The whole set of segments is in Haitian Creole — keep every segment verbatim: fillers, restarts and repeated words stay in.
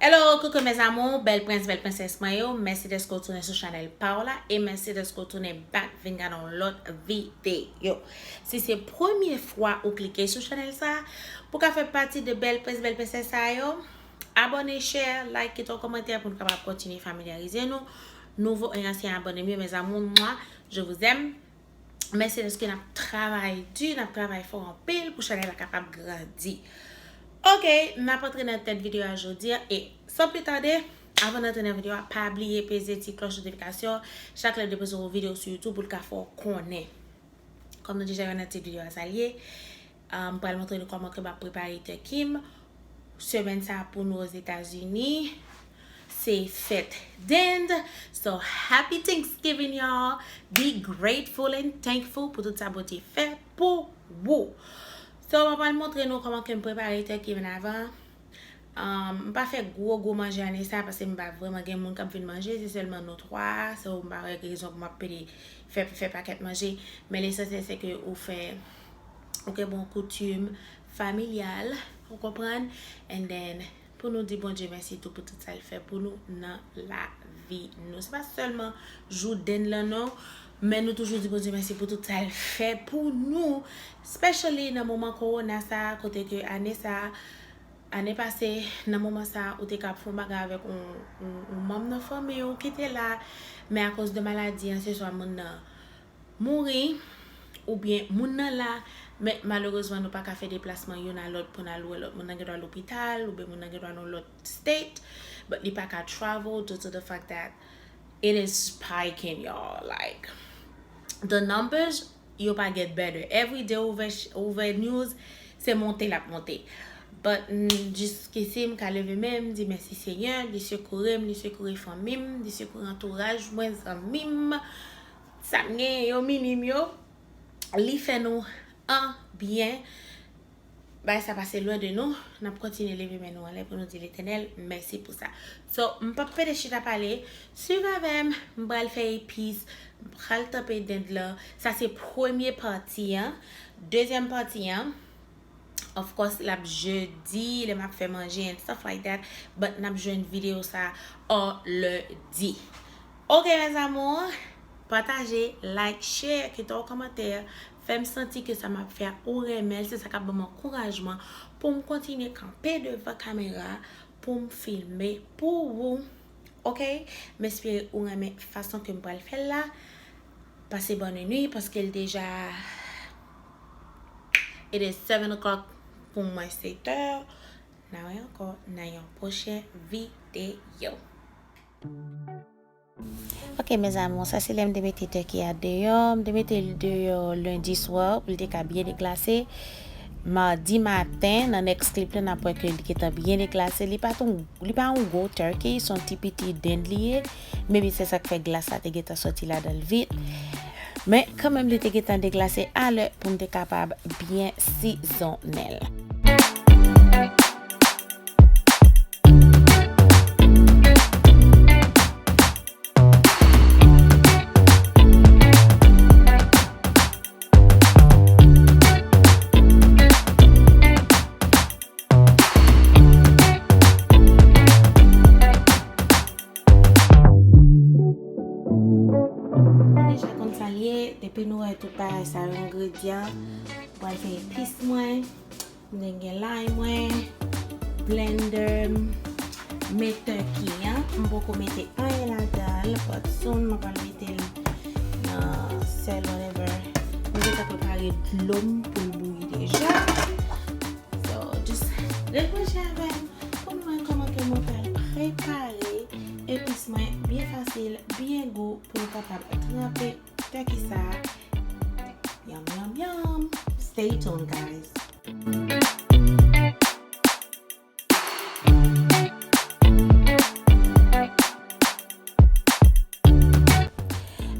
Hello, coucou mes amours, bèl prens, bèl prensès mwen yo. Mèsi dèske w tounen sou chanèl pa w la e mèsi dèske w tounen back vin gade yon lòt videyo. Si se premye fwa ou klike sou chanèl sa pou ka fè pati de bèl prens, bèl prensès sa yo, abòne, share, like, kite yon kòmantè pou nou kapab kontinye familyarize nou. Nouvo e ansyen abòne m yo, mes amours, mwa, je vous aime. Mèsi dèske n ap travay di, n ap travay fò anpil pou chanèl la kapab grandi. Ok, n ap antre nan tèt videyo a jodi a e san pli tande, avan n antre nan videyo a, pa bliye peze ti klòch notifikasyon chak lè m te poze yon videyo sou YouTube pou l ka fè w konnen. Kòm nou deja wè nan tit videyo a sa l ye, m pral montre nou kòman ke m ap prepare turkey m. Semèn sa pou nou Ozetazini, se fèt dend. So, happy Thanksgiving, y'all. Be grateful and thankful pou tout sa Bondye fè pou ou. So, mwen pral montre nou kòman ke m prepare turkey m avan. Um, m pa fè gwo, gwo manje ane sa, paske m pa vrèman gen moun k ap vin manje, se sèlman nou twa. So, m pa wè rezon pou m ap pede fè, fè pakèt manje. Men lesansyèl, se ke ou fè, ou gen bon koutim familyal, ou konprann? And then, pou nou di Bondye mèsi tou pou tout sa l fè pou nou nan lavi nou. Se pa sèlman jou dend lan non, men nou toujou di Bondye mèsi pou tout sa l fè pou nou, especially nan moman kowona sa, kote ke ane sa, ane pase, nan moman sa, ou te ka ap fè yon bagay avèk yon, yon, yon manm nan fanmi w ki te la, men akoz de maladi an, se swa moun nan mouri, oubyen moun nan la, men malerezman nou pa ka fè deplasman youn a lòt pou n al wè lòt. Moun nan gen dwa lopital, oubyen moun nan gen dwa nan lòt state, but li pa ka travel due to the fact that it is spiking, y'all. Like, the numbers, yo pa get better. Every day ou ouvè, ou ouvè news, se monte l ap monte. But, mm, jiskisi m ka leve men m, di mèsi Senyè, li sekoure m, li sekoure fanmi m, li sekoure antouraj mwen, zanmi m, sa m genyen yo, mimi m yo, li fè nou an byen. Bagay sa pase lwen de nou, n ap kontinye leve men nou anlè pou nou di Letènèl mèsi pou sa. So, m p ap pede chita pale, swiv avè m, m pral fè epis, m pral tanpe dend lan. Sa se premye pati an. Dezyèm pati an, of course, l ap jedi, lè m ap fè manje and stuff like that, but n ap jwenn videyo sa an lendi. Ok, mes amours, pataje, like, share, kite yon kòmantè, fè m santi ke sa m ap fè a ou renmen l, se sa k ap ban m ankourajman pou m kontinye kanpe devan kamera, pou m filme pou ou. Ok? M espere ou renmen fason ke m pral fè l la. Pase bòn nuit, paske l deja, it is seven o'clock pou mwen, sèt è. N a wè ankò nan yon pwochen videyo. Ok, mes amours, sa se lè m te mete turkey a deyò. M te mete l deyò lendi swa pou l te ka byen deglase. Madi maten, nan next clip la, n ap wè ke li gentan byen deglase. Li pa t yon, li pa yon gwo turkey, se yon ti piti dend li ye. Maybe se sa k fè glas la te gentan soti ladan l vit. Men, kanmenm, li te gentan deglase alè pou m te kapab byen sizonnen l. Nou deja konn sa l ye, depi nou wè tout bagay sa yo, engredyan, m pral fè epis mwen. M gen lay mwen, blender m, men turkey an. M poko mete anyen ladan l, but soon mwen pral mete l nan sèl, whatever. Mwen gentan prepare dlo m pou l bouyi deja. So, just ret branche avè m pou nou wè kòman ke mwen pral prepare epis mwen byen fasil, byen gou pou nou kapab tranpe turkey sa. Yum, yum, yum. Stay tuned, guys.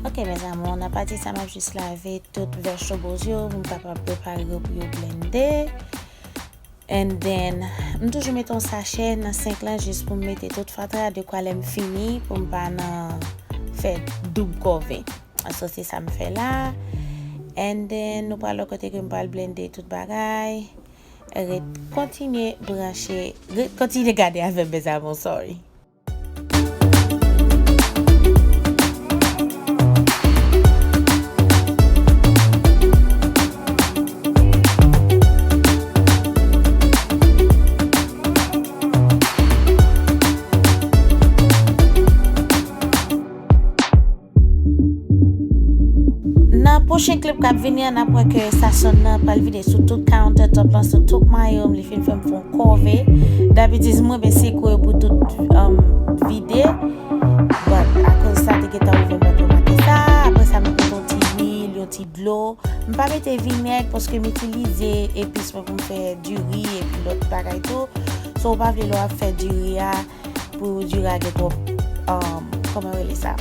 Ok, mes amours, nan pati sa, m ap jis lave tout vegetables yo pou m kapab prepare yo pou yo blende. And then, m toujou mete yon sachè nan senk lan jis pou m mete tout fatra, dekwa lè m fini, pou m pa nan fè doub kòve. So, se sa m fè la. And then, nou pral wè kote ke m pral blende tout bagay. Ret kontinye branche, ret kontinye gade avè m, mes amours, sorry. Nan pwochen clip k ap vini an, n ap wè ke sasonn nan pral vide sou tout countertop lan, sou tout mayo m, li fin fè m fè yon kòve. Dabitid, m renmen seko yo pou tout, um, vide. But, akoz sa te gentan ouvè, m pa t remake sa. Apre sa, m mete yon ti lwil, yon ti dlo. M pa mete vinèg paske m itilize epis mwen pou m fè diri epi lòt bagay tou. So, ou pa vle lè w ap fè diri a, pou diri a gen twòp, um, kòman yo rele sa?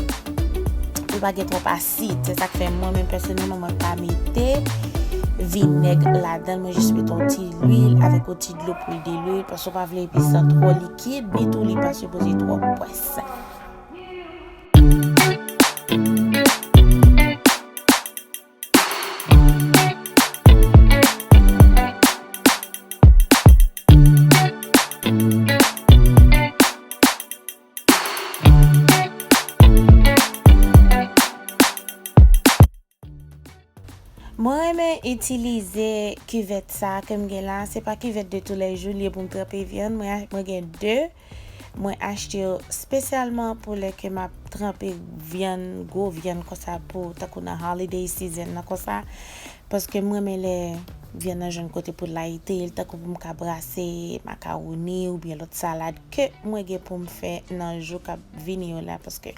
Pou l pa gen twòp asid. Se sa k fè mwen menm pèsonèlman, mwen pa mete vinèg ladan l. Mwen jis mete yon ti lwil avèk yon ti dlo pou l delwe, paske w pa vle epis lan twò likid, ni tou li pa sipoze twò pwès. Mwen renmen itilize kivèt sa ke m gen la. Se pa kivèt de toulèjou li ye pou m tranpe vyann. Mwen, mwen gen de. Mwen achte yo espesyalman pou lè ke m ap tranpe vyann, gwo vyann konsa pou, tankou nan holiday season nan konsa. Paske m renmen lè vyann nan jwenn kote pou l layite, tankou pou m ka brase makawoni oubyen lòt salad ke mwen gen pou m fè nan jou k ap vini yo la. Paske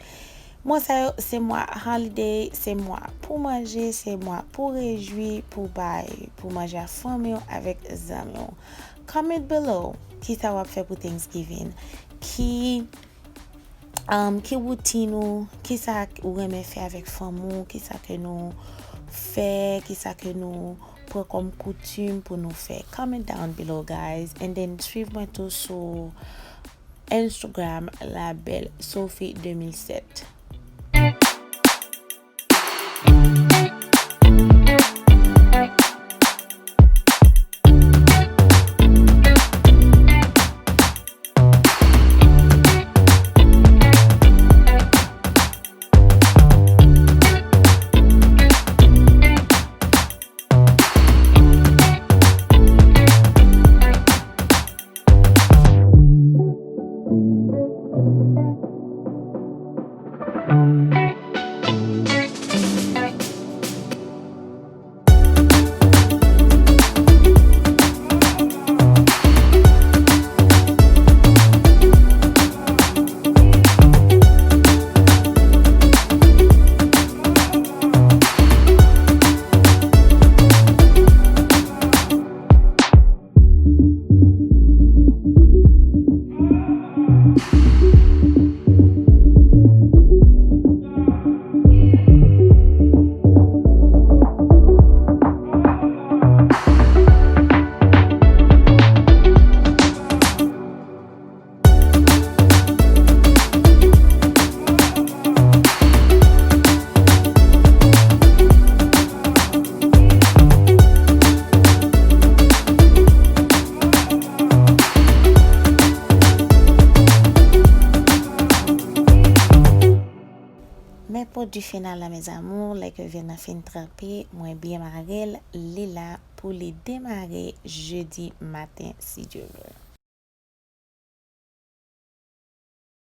mwa sa yo, se mwa holiday, se mwa pou manje, se mwa pou rejwi, pou bay, pou manje ak fanmi w, avèk zanmi w. Comment below, kisa w ap fè pou Thanksgiving? Ki, um, ki woutin ou? Kisa ou renmen fè avèk fanmi w? Kisa ke nou fè? Kisa ke nou pran kòm koutim pou nou fè? Comment down below, guys. And then, swiv mwen tou sou Instagram, La Belle Sophie deux mille sept. Men pwodui final la, mes amours, lè ke vyann nan fin tranpe, mwen byen mare l, li la pou li demare jedi maten, si Dye vle.